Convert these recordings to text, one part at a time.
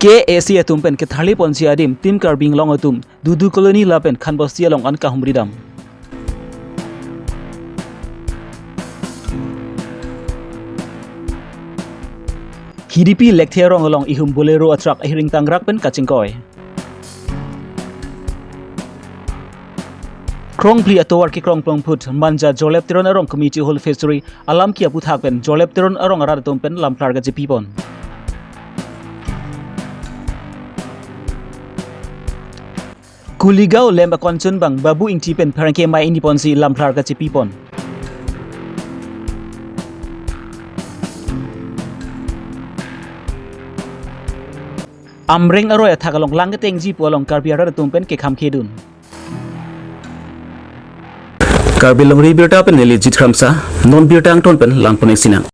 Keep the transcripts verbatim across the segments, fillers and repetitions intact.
K A C atum pen ketharli ponji adim Team Karbi Anglong atum Dudu Colony lapen Khanbosti along an kahumri dam. Hidipi Lekthe arong along ihum Bolero a truck ahiring tangrak pen kachingkoi. Krongphli atovar kekrong plongphut Manja Jorlep Teron arong Community Hall Fishery alam ke aputhak pen Jorlep Teron arong arat atum pen lamphlar kachepi pon. Kuligaon LAMP akonchun abang Babu Ingti pen pherangke mai ingni ponsi lamphlar kachepi pon. Amreng aroi athak along lang ketengji pu along Karbi arat atum pen kekham kedun. Karbi Longri Abirta pen neli Jit Kramsa, non birta angton pen langpon-ik sinang.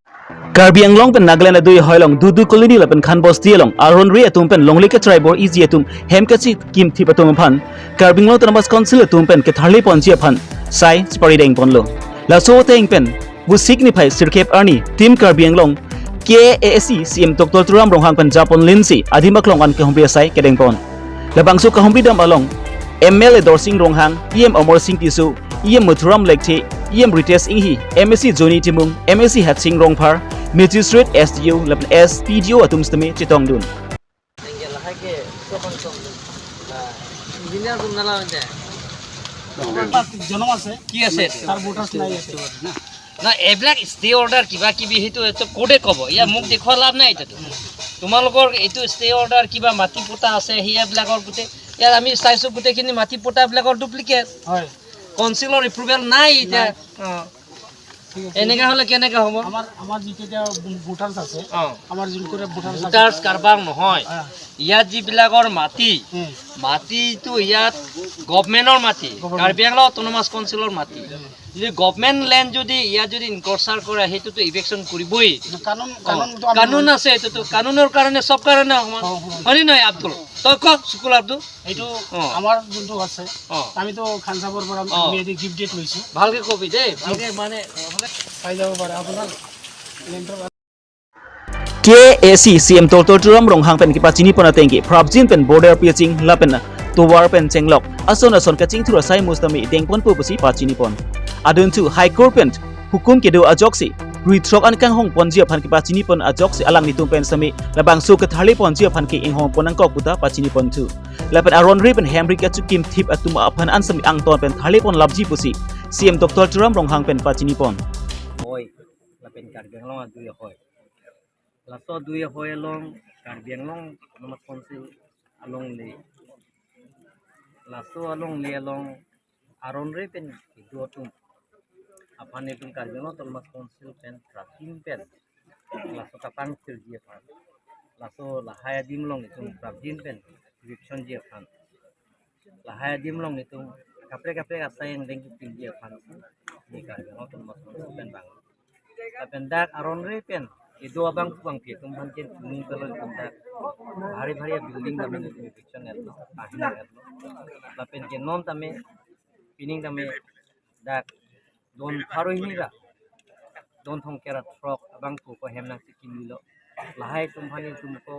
Karbi Anglong pen Nagaland adui ahoi along Dudu Colony lapen Khanbosti along aronri atum pen longle kachrai bor-iji atum hem kachikim thip atum aphan Karbi Anglong Autonomous Council atum pen ketharli ponji aphan sai chepari deng ponlo. Laso ateng pen bu sik niphai sirkep arni Team Karbi Anglong K A C C M Doctor Tuliram Ronghang pen japon linsi adim aklong an kahumri asai kedeng pon. Labangso kahumri dam along M L A Dorsing Ronghang, E M Amarsing Tisso, E M Madhuram Lekthe, E M Ritesh Enghi, M A C Johnny Timung, M A C Hatsing Rongphar, Magistrate, S D O lapen S P D O atum sitame chetongdun. Enggak lah, hai ke, itu kan kong. Nah, engineer tuh nala aja. তাত জনম আছে। কি আছে? তাৰ ভোটাৰ্ছ নাই ইয়াতে। না, এইবিলাক ষ্টে অৰ্ডাৰ কিবা কিবি সেইটো, এইটো কোৰ্টে ক'ব। ইয়াত মোক দেখুওৱা লাভ নাই এতিয়াতো। তোমালোকৰ এইটো ষ্টে অৰ্ডাৰ কিবা মাটি পট্টা আছে, সেইবিলাকৰ গোটেই, ইয়াত আমি চাইছোঁ গোটেইখিনি মাটি পট্টাবিলাকৰ ডুপ্লিকেট। হয়। কাউন্সিলৰ এপ্ৰুভেল নাই এতিয়া। নাই। অ। ঠিক আছে। এনেকা হ'লে কেনেকা হ'ব? আমাৰ, আমাৰ যিকেইটা ভোটাৰ্ছ আছে, অ। আমাৰ যোনকেইটা ভোটাৰ্ছ আছে, ভোটাৰ্ছ কাৰোবাৰ নহয়। অ। ইয়াত যিবিলাকৰ মাটি, উম। মাটিটো ইয়াত গভৰ্ণমেণ্টৰ মাটি, গভৰ্ণমেণ্ট। কাৰ্বি আংলং অট'নমাছ কাউন্সিলৰ মাটি। উম। যদি গভৰ্ণমেণ্ট লেণ্ড যদি ইয়াত যদি ইনকালচাৰ কৰে, সেইটোতো ইভিকশ্যন কৰিবই। কানুন, অ, কানুনটো আমাৰ কানুন আছে, এইটোতো কানুনৰ কাৰণে, সব কাৰণে অকমান। অ, অ। হয়নে নহয়, আব্দুল? তই ক, চুকুল আব্দুল। এইটো অ। আমাৰ যোনটো আছে, অ। আমিতো খান চাবৰ পৰা অ। আমি এইটো গিফ্ট ডেট লৈছোঁ। ভালকে কবি দেই, ভালকে মানে, মানে চাই যাব পাৰে আপোনাৰ লেণ্ডৰ। K A C C M Doctor Tuliram Ronghang pen kepachini pon ateng ke prapjin pen border pitching lapen tovar pen chenglok ason ason kachingthur asai mus tame dengpon po pusi pachini pon. Adunthu High Court pen hukum kedo ajoksi rui throk an kanghong ponji aphan kepachini pon ajoksi alanglitum pen sitame labangso ketharli ponji aphan ke inghong pon nangkok puta pachini ponthu. Lapen aronri pen hemri kachikim thip atum aphan an sitame angton pen tharli pon lapji pusi C M Doctor Tuliram Ronghang pen pachini pon. Hoi, lapen Karbi Anglong adui ahoi. Laso adui ahoi along Karbi Anglong Autonomous Council alongle. Laso alongle along aronri pen kedo atum aphan itum Karbi Anglong Autonomous Council pen prapjin pen laso kapangthirji aphan, laso lahai adim along itum prapjin pen eviction ji aphan, lahai adim along itum kaprek kaprek asai angdeng kipinji aphan si ne Karbi Anglong Autonomous Council pen bang. Lapen dak aronri pen kedo abang pubang pi atum aphan ken kuning pelon itum dak bhari bhari building tame itum eviction etlo, ahin etlo. Lapen ke non tame, pining tame dak don pharo hini ra, don thomkep ra throk abang pu ko hem nangchikimilo. Lahai atum aphan itum ko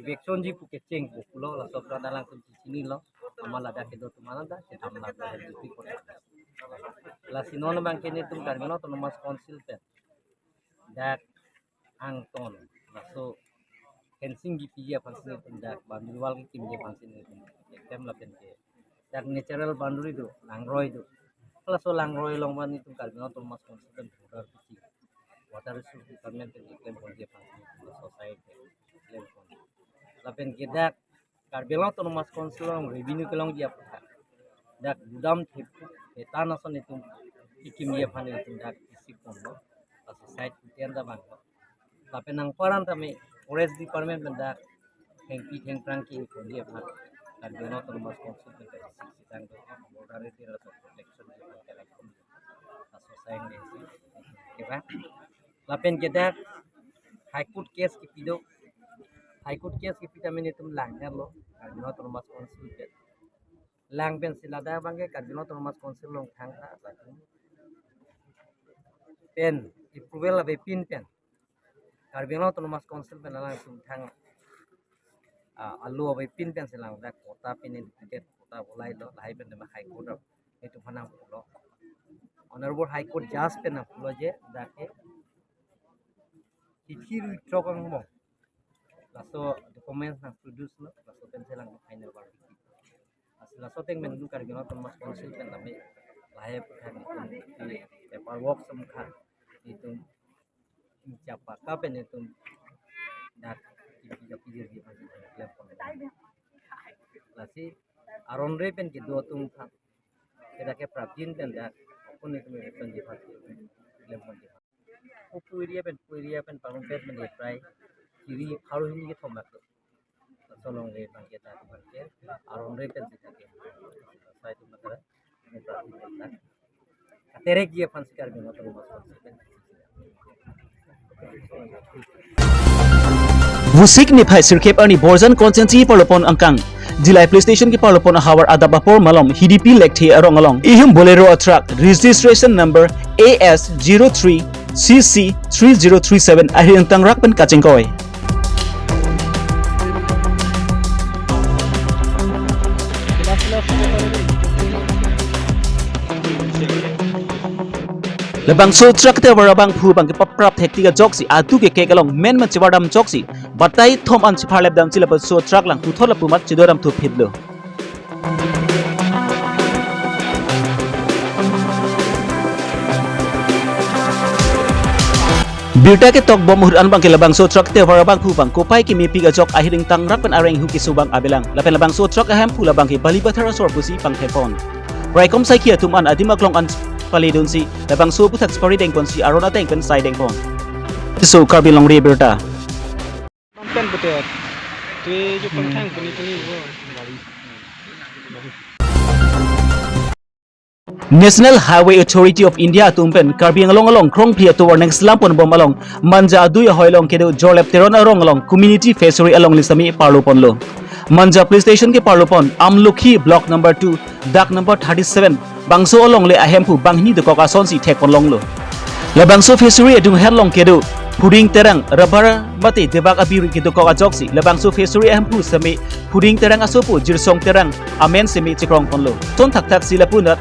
eviction ji pu kecheng pu pulo, laso aprat alangtum chichinilo. Amat ladak kedo atum aphan ladak kedam ladak kedo pi kota. Lasi non abang ke netum Karbi Anglong Autonomous Council pen dak angton, laso fencing kipiji aphan si netum dak boundary wall kekimji aphan si netum etem lapen ke dak natural boundary do, langroi do. Laso langroi along abang netum Karbi Anglong Autonomous Council pen border pitching, Water Resource Department pen keklem ponji aphan si netum laso side keklem pon. Lapen ke dak Karbi Anglong Autonomous Council along revenue kelongji aphan dak gudam thip hetan ason itum kekimji aphan itum dak isi ponlo. Laso side kutian ta bang. Lapen nangparan tame Forest Department pen dak thengpi thengphrang ke ponji aphan Karbi Anglong Autonomous Council pen dak isi sitang do, border area laso protection ji aphan kelak pon. Laso asai angdeng si. Oke, Pak. Lapen ke dak High Court case kipi do. High Court case kipi tame netum lang herlo Karbi Anglong Autonomous Council pen. Lang pensi ladak abang ke Karbi Anglong Autonomous Council along thangta latum pen approval avepin pen Karbi Anglong Autonomous Council pen alangtum thang. ah, alo avepin pensi lang dak quota pine duplicate quota bolailo, lahai pen tema High Court ap netum aphan nangpulo. Honorable High Court Judge pen nangpulo je dak ke chithi rui throk angbong laso documents nangproducelo, laso pensi lang final verdict. As laso ateng pen Karbi Anglong Autonomous Council pen tame lahai aphuthak netum paperwork sumkha netum chapaka pen netum dak kipi kapi jirgi pansi klem pon. Lasi aron re pen kedo atum aphan, ke dak ke prapjin pen dak akun netum klem pon ji aphan, klem pon ji aphan. Pu pu area pen, pu area pen parumpet pen de prai kiri pharo hini kethom lak. Laso alongle abang ke dak abang ke aron re pen sita ke. Sai tu matara ini prapjin pen dak. Katerek ji aphan si Karbi Anglong Autonomous Council pen. Vosik niphai sirkep arni Borjan constituency parlopon angkang Dillai Police Station keparlopon ahavar adap apor malom Hidipi Lekthe arong along ihum Bolero a truck registration number A S zero three C C three zero three seven ahir ingtangrak pen kachingkoi. Labangso truck te abang abangphu abang ke paprap thektik ajoksi atu ke kek along men men chevardam ajoksi batai thom an chepharlep damsi labangso truck lang puthot lapu amat chedodam thuphitlo. Birta ketok bom ahut an abang ke labangso truck te abang abangphu abang kopai kemepik ajok ahir ingtangrak pen areng hu keso abang avelang. Lapen labangso truck ahemphu labang ke Balipathar asor pusi pangthekpon. Raikom saikhi atum an adim aklong an paledunsi labangso aphuthak chepari dengponsi aron ateng pen sai dengpon. So Karbi Longri Abirta. Bang pen puter. Tui ju pangthang puni puni bo. National Highway Authority of India atum pen Karbi Anglong along krongphli atovar nengslam ponbom along Manja adui ahoi along kedo Jorlep Teron arong along Community Fishery alongle sitame parloponlo. Manja Police Station keparlopon Amlokhi Block number two, Dag number thirty-seven, bangso alongle ahemphu banghini dokok asonsi thekponlonglo. Labangso fishery adunghet along kedo Phuding Terang, Rubber mate Debak abiri kedokok ajoksi labangso fishery ahemphu sitame Phuding Terang asopo Jirsong Terang amen sitame chekrongponlo. Ton thakthak si lapunat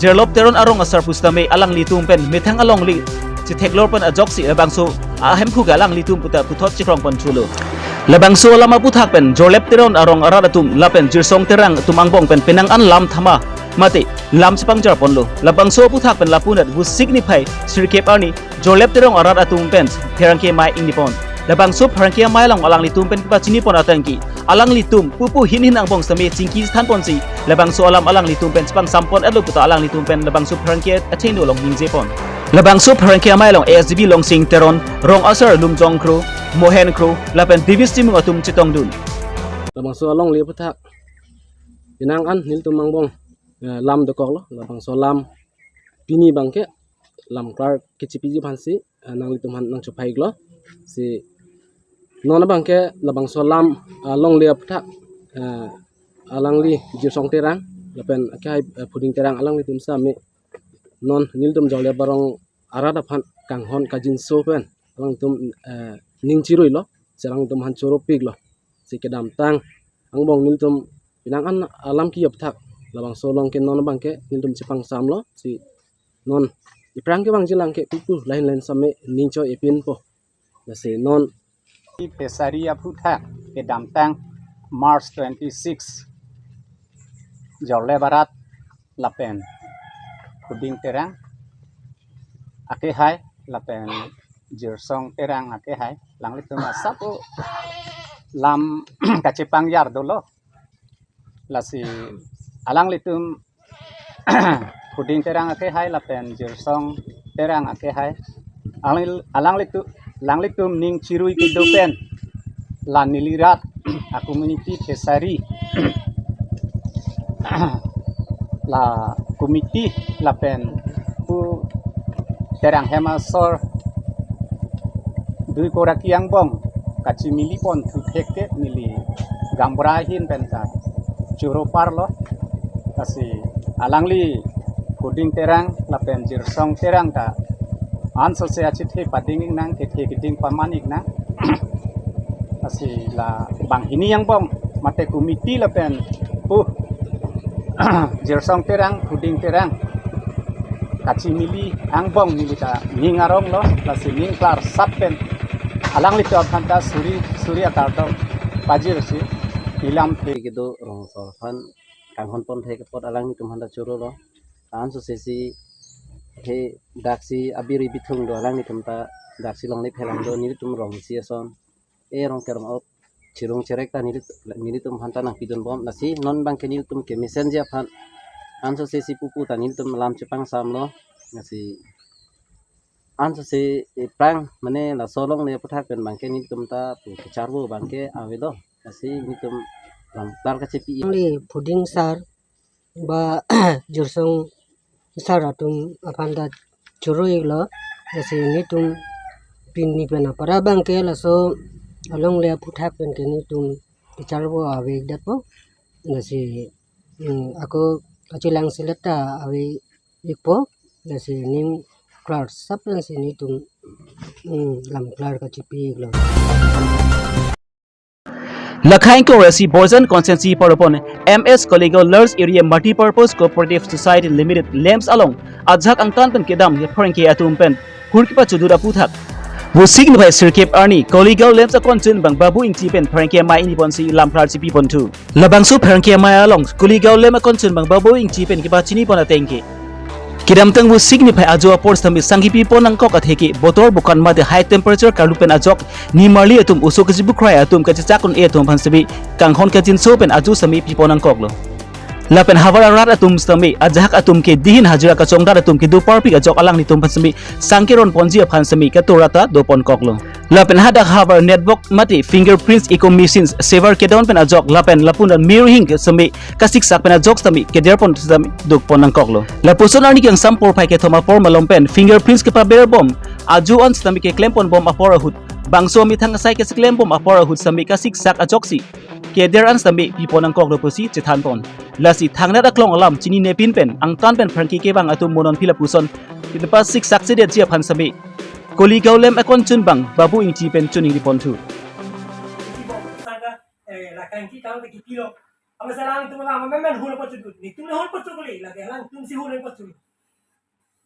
Jorlep Teron arong asarpo sitame alanglitum pen methang alongle chetheklor pen ajoksi labangso ahemphu ke alanglitum puta puthot chekrongpon thulo. Labangso alam aphuthak pen Jorlep Teron arong arat atum lapen Jirsong Terang atum angbong pen penang an lam thama mate lam chepangjarponlo. Labangso aphuthak pen lapunat Vosik niphai sirkep arni Jorlep Terang arat atum pen pherangke amei ingnipon. Labangso pherangke amei along alanglitum pen kepachinipon atangki alanglitum pupu hin hin angbong sitame chingki thanponsi labangso alam alanglitum pen chepangsampon-etlo puta alanglitum pen labangso pherangke athengno along ningjepon. Labangso pherangke amei along A S D B Longsing Teron, rong asar Lumjong Kro, Mohen Kro lapen Davis Timung atum chetongdun. Labangso alongle aphuthak penang an nelitum angbong, eh, lam dokoklo, labangso alam pini abang ke lam klar kechepiji aphansi, eh, nanglitum aphan nangchophai-iklo. Si non abang ke labangso alam, eh, alongle aphuthak, eh, alangli Jirsong Terang lapen akehai, eh, Phuding Terang alanglitum sitame non nelitum Jorlep arong arat aphan kanghon kajinso pen alangtum, eh, ning chiruilo, si alangtum aphan choropiklo. Si kedamtang angbong nelitum penang an alam ki aphuthak labangso along ke non abang ke nelitum chepangsamlo, si non iphrang kevangji lang ke pupu lahin lahin sitame ning cho-epinpo. Lasi non Fishery aphuthak kedamtang March twenty-six, Jorlep arat lapen Phuding Terang akehai lapen Jirsong Terang akehai, alanglitum asap lam kachepangjar dolo. Lasi alanglitum Phuding Terang akehai lapen Jirsong Terang akehai, alang, alanglitum, alanglitum ning chirui kedo pen la neli rat a community fishery la committee lapen pu Terang hem asor dui koraki angbong kachimilipon thuthek ke neli gaonbura ahin pen ta choro parlo. Lasi alangli Phuding Terang lapen Jirsong Terang ta ansose achethe pading-iknang, kethe keding paman-iknang. Si la banghini angbong mate committee lapen pu Jirsong Terang, Huding Terang kachimili angbong neli ta ning aronglo, lasi ning klarsap pen alanglitum aphanta suri suri akardom pajirsi neli lamthe. Kedo rong asor aphan kanghon pon thek apot alanglitum aphanta chorolo. Ansose si he daksi abiri bithung do, alanglitum ta daksi longle phelang do, nelitum rong isi ason, e rong kerong op chirung cherek ta neli, nelitum aphanta nangpidun bom. Lasi non abangke nelitum ke messenger aphan ansose si pupu ta nelitum lam chepangsamlo. Lasi ansose, eh, prang mane laso longle aphuthak pen abangke nelitum ta pu kecharvo abangke avedo. Lasi nelitum lam klar kachepi. Only Huding sir ba Jirsong sir atum aphanta choro-iklo. Lasi nelitum pini pen apara abangke laso alongle aphuthak pen ke nelitum kecharvo ave-ikdetpo. Lasi, mm, ako kachelang selet ta ave-ikpo. Lasi ning klarsap pensi nelitum, mm, lam klar kachepi-iklo. Lakhain Congress si Boyzone constituency porpon M S Koligaon Large Area Multipurpose Cooperative Society Limited LAMPS along ajahak angtan pen kedam pherangke atum pen hur kepachudut aphuthak Vosik niphai sirkep arni Koligaon LAMPS akon chunbang Babu Ingti pen pherangke amei ingni ponsi lam klar chepi ponthu. Labangso pherangke amei along Koligaon LAMPS akon chunbang Babu Ingti pen kepachini pon ateng ke kedamtang Vosik niphai ajo apor sitame sang kipi pon nangkok atheke botor bokan mate high temperature karlu pen ajok nimarli atum oso kachibukrai atum kachechak un-e atum aphan sitame kanghon kachinso pen ajo sitame pi pon nangkoklo. Lapen havar arat atum sitame ajahak atum ke dihin hajira kachongdat atum kedo parpik ajok alanglitum aphan sitame sang keron ponji aphan sitame katora ta do pon koklo. Lapen hadak havar network mate fingerprints echo machines sever kedon pen ajok lapen lapuson mirroring sitame kasiksak pen ajok sitame keder pon sitame duk pon nangkoklo. Lapuson arni kangsam porphai kethom apor malom pen fingerprints kepaber bom ajo an sitame keklem pon bom apor ahut, bangso amethang asai keseklem bom apor ahut sitame kasiksak ajoksi keder an sitame pi pon nangkoklo pusi chethan pon. Lasi thangnat aklong alam chininepin pen angtan pen pherangke kevang atum mo non phi lapuson kepasiksak sedetji aphan sitame Koligaon LAMPS akon chunbang Babu Ingti pen choningri ponthu. Sangka, eh, la kangki kang ke kipilo. Ama salang tum ama memen hul pachudut. Nelitum hul pachudut kali, lagi alangtum si hul pachudut.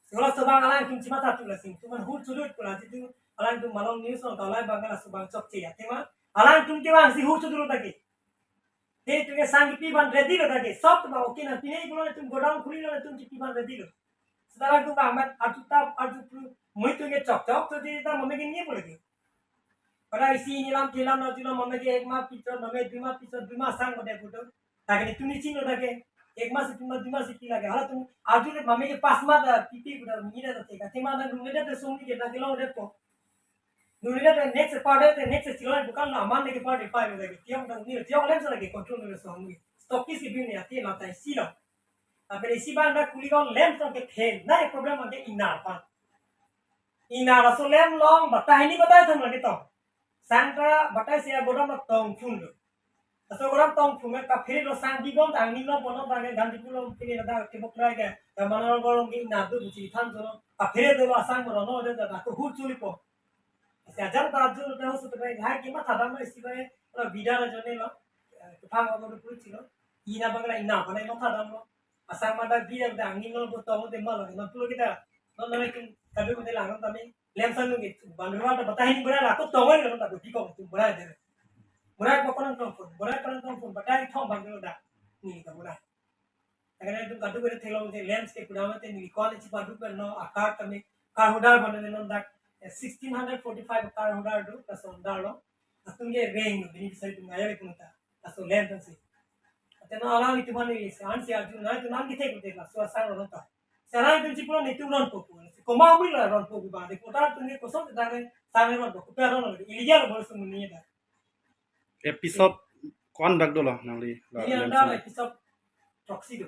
Sekolah sebang alangtum cima satu lah sing. Tuman hul sudut pula situ. Alangtum malong news on kalau bang kala subang chokche ya. Tema alangtum kevang si hul sudut lagi. Nelitum ke sang kipi abang ready lo lagi. Sob abang okay na pine pulo nelitum godown khulilo, nelitum kipi abang ready lo. Sekarang tu bang mat atu tap atu pru mui tu ke chok chok tu di ta mame ke ni pula ke. Pada isi neli lam kelam na jula mame ke ek ma pichot, mame dui ma pichot, dui ma sang pada putu. Lake nelitum ni chino lake, ek ma si dui ma, dui ma si pi lake. Halatum ajo le mame ke pas ma ta pipi putu ni da te ka. Tema na nung le da te song ni ke lake long de po. Nung le da te next part de, next si lo bukan la man le ke part de pa lake. Tiok da ni tiok lem sa lake control le song ni. Stock kisi bin ya ti la tai si lo. Tapi isi bang da Koligaon LAMPS tong kethe, na problem angke ina pa. Ina laso LAMPS along batai ni batai thang lagi tong. Sangka batai sia godam lo tong phun lo. Laso godam tong phun me kaphere lo sang di bom tang ni lo bono bang ke gam di pulo pini lo da ke bok rai ke. Kamana lo golong ke ina tu buci than lo. Kaphere lo asang lo no de da ko hur chuli po. Sia jang ta jul da hosu te bai hai ke matha dam isi bai lo bida lo jone lo. Kethang lo ko puri chilo. Ina bang la ina bang lo matha dam lo. Asang mada bida da angin lo bo tong de malo, non pulo kita. Non nang kin kadu de lang tami. LAMPS anu ke bandura da batai ni bura la ko tong ni ta ko di ko tu bura de. Bura ko kono tong phun, bura kono tong phun, batai thom bandura da. Ni ka bura. Agar itu kadu bura thelo de LAMPS ke pura mate ni ko ni chipa du no akar kami kar hodar bandura non dak sixteen hundred forty-five kar hodar du ka sondar lo. Atum ke reng no bini bisai tu ngaya le kunta. Laso LAMPS si. Ate no alanglitum ani an si arju na tu nan kithek kithek laso asang ron ta. Sekarang tu si pulo nelitum ron poku. Koma mui la ron poku ba. De kota tu ni koson ta ne sang ron poku. Pe ron illegal bol sumuni ta. Episode ko-an bak dolo nangli la Ini LAMPS anda si? Episode proxy do.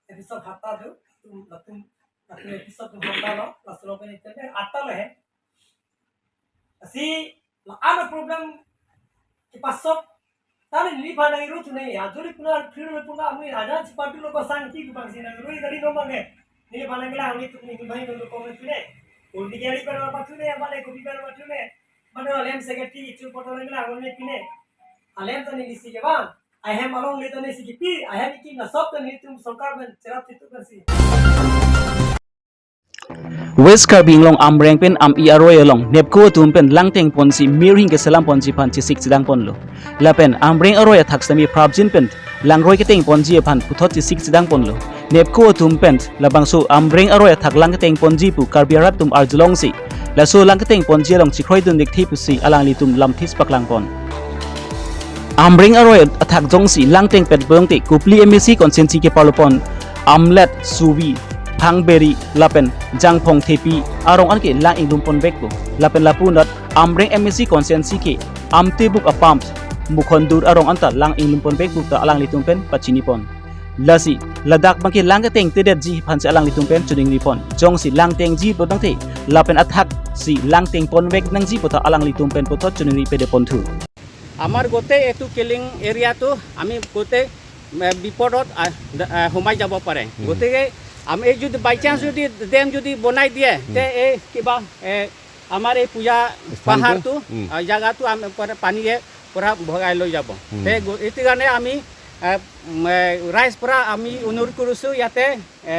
Episode hatta do. Tum latum latum episode tum hatta lo. Laso lo kene tende atta lo he. Asi la ano problem kepasok tali neli bana iru tu ne ya juli puna phir puna amui aja si padu lo ko sang ki bang sina iru kali no mange neli bana gela neli tu neli bani no ko tu ne ulti kali padu apa tu ne apa le kopi padu apa tu ne mana LAMPS secretary itu Kotor nang lang ne pine. Alem tani lisi ke bang. Ahem along le tani si kipi. Ahem iki na sop tani tum sorkar men cherap situ kan si. West Karbi Anglong Amreng pen Am-i aroi along NEEPCO atum pen langteng ponsi mirhing keselam ponji aphan chesik chedang ponlo. Lapen Amreng aroi athak sitame prapjin pen langroi keteng ponji aphan puthot chesik chedang ponlo. NEEPCO atum pen labangso Amreng aroi athak langketeng ponji pu Karbi arat atum arjulongsi laso langketeng ponji along chikroidun dikthe pusi alanglitum lamthe paklang pon. Amreng aroi athak jongsi langteng pet bongte Kopili M A C constituency keparlo pon Amlet, Suvi, Thangberi lapen Jangphong Thepi arong anke lang inglum ponvekpo. Lapen lapu anat Amreng M A C constituency ke Amtebuk a-pump Mukhondur arong anta lang inglum ponvekpo ta alanglitum pen pachini pon. Lasi ladak abangke langketeng tedetji aphansi alanglitum pen choningri pon. Jongsi langtengji putangte lapen athaksi langteng ponvek nangji puta alanglitum pen puthot choningri pede ponthu. আমাৰ গোটেই এইটো কিলিং এৰিয়াটো আমি গোটেই, এ, বিপদত, আ, দ-, আ, সোমাই যাব পাৰে। হুম। গতিকে আমি এই যদি বাই চান্স যদি ডেম যদি বনাই দিয়ে, হুম। তে এই কিবা, এ, আমাৰ এই পূজা স্থানটো? পাহাৰটো, হুম। আ, জাগাটো আমি পৰা পানীয়ে পৰা ভগাই লৈ যাব। হুম। তে গ-, এইটো কাৰণে আমি, এ, উম, এ, ৰাইজ পৰা আমি অনুৰোধ কৰিছোঁ ইয়াতে, এ,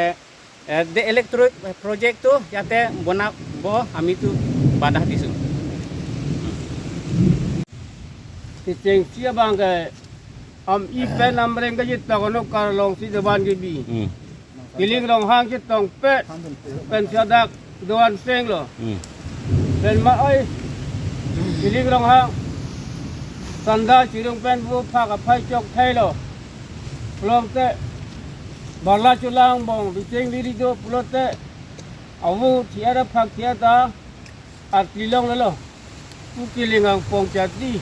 এ, দে ইলেক্ট্ৰিক প্ৰজেক্টটো ইয়াতে বনাব, আমিতো বাধা দিছোঁ। Kechengsi abangke Am-i pen Amreng kachetong anokar alongsi dovan kebi. Hmm. Kiling Ronghang chetongpet pen si adak dovan senglo. Hmm. Pen ma oi, Kiling Ronghang sandal chirung pen vo phak aphai chok thailo. Pulote barla chulang bong bicheng liri do pulote avu thiara phak thiata arti longlelo. Pu Kiling Angpong Chati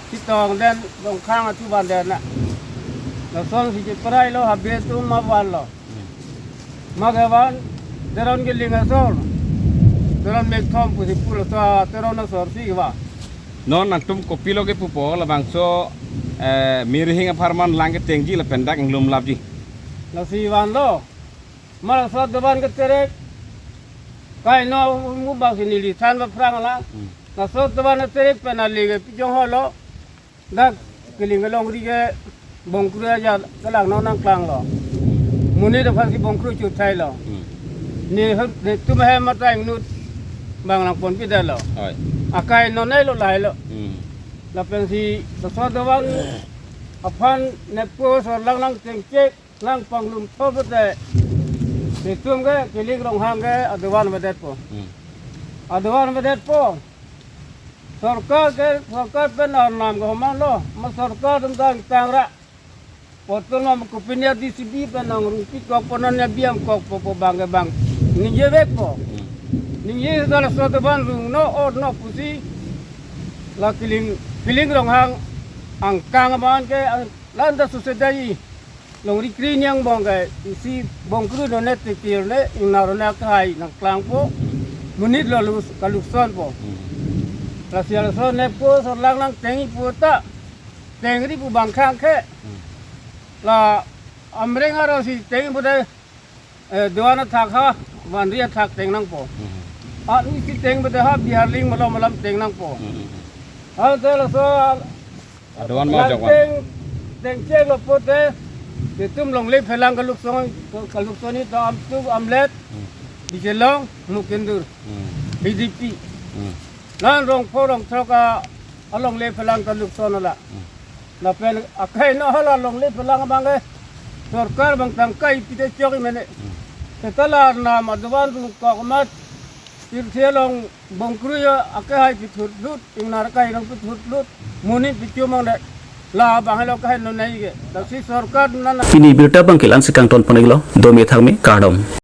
chetong den Ronghang atuban den na. Lasonsi cheprailo, habe atum ma vanlo. Ma kevan, Teron Kiling asor. Teron mekthom pusi pulo ta Teron asor si kevan. Non nangtum kopilo kepupo labangso, eh, mirhing apharman langketengji lapen dak inglum lapji. Lasi vanlo. Ma laso dovan keterek. Kaino mu bangsi neli than ba phrang la. Hmm. Laso dovan keterek pen ali ke pijong holo. Dak Kiling kelongri ke bongkru aja kelang non nangklanglo. Monit aphansi bongkru chut thailo. Hmm. Ne hot ne tum he mata ingnut bang nangpon pidalo. Oi. Akai non nai lo lahai lo. Hmm. Lapensi laso dovan aphan NEEPCO asor lang nangtengchek lang panglum thopete. Netum ke Kiling Ronghang ke adovan vedetpo. Hmm. Adovan vedetpo. Sorkar ke, sorkar pen arnam ke homan lo. Ma sorkar atum ta ingtang ra. Poto ma kopine D C B pen nangrungpi kok po, non ya biam kok po, po bang ke bang. Ningjevekpo. Hmm. Ningje dala so dovan rungno, orno pusi. La Kiling, Kiling Ronghang angkang aman ke, ang, lanta susedai. Longri kri niang bong ke isi bongkru none tekir ne ingnar ne akai nangklangpo. Monit lo lus kaluksonpo. Hmm. Lasi laso NEEPCO asor lang nangtengji puta tengri pu bang khang khe. Hmm. La Amreng arongsi tengji pute, eh, dovan athak ha, vanri athak teng nangpo. Hmm. An isi teng pute ha Biharling malom malom teng nangpo. Hmm. Ante laso Adovan ma lang jokvan. Teng, tengcheklo pute, netum longle phelang kalukson, kalukson ni to Amtebuk, Amlet, Hmm. Bijilong, Mukhondur, Hmm. B D P. Hmm. Nan rong pho rong throk a, alongle phelang kalukson ala. Hmm. Lapen akai no hala longle phelang abang ke sorkar bang tangkai pite chok mene. Hmm. Setala arnam adovan rung kok mat, tirthe along bongkru ya akehai pithurlut, ingnar akai nang pithurlut, monit pichumang de. La bang helo kahai non nai ke. Lasi sorkar nana. Pini birta abangke la-ansi kangton pon-iklo, dome thakme, kardom.